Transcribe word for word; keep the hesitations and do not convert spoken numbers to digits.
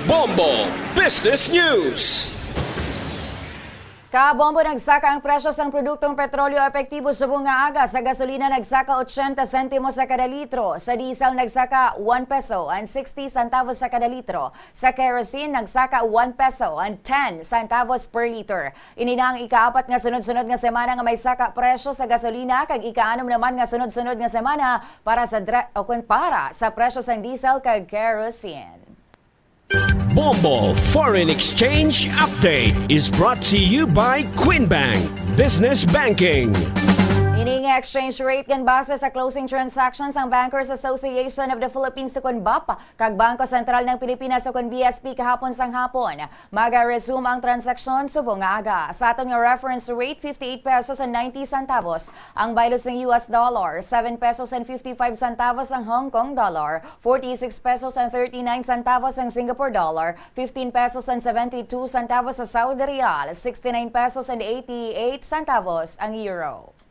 Bombo Business News. Kabombo, nagsaka ang presyo sang produktong petrolyo epektibo subong nga aga. Sa gasolina, nagsaka ochenta sentimo sa kada litro. Sa diesel, nagsaka one peso and sixty centavos sa kada litro. Sa kerosene, nagsaka one peso and ten centavos per liter. Ini na ang ikaapat nga sunod-sunod nga semana nga may saka presyo sa gasolina, kag ikaanom naman nga sunod-sunod nga semana para sa dre-, o kun para sa presyo sang diesel kag kerosene. Bombo Foreign Exchange Update is brought to you by Queen Bank Business Banking. Ini nga exchange rate kan base sa closing transactions sang Bankers Association of the Philippines, ukon BAPH, kag Bangko Sentral ng Pilipinas, ukon B S P, kahapon sang hapon. Maga-resume ang transaksyon subong nga aga. Sa aton nga reference rate, fifty-eight pesos and ninety centavos ang baylo sang U S dollar, seven pesos and fifty-five centavos ang Hong Kong dollar, forty-six pesos and thirty-nine centavos ang Singapore dollar, fifteen pesos and seventy-two centavos sa Saudi rial, sixty-nine pesos and eighty-eight centavos ang euro.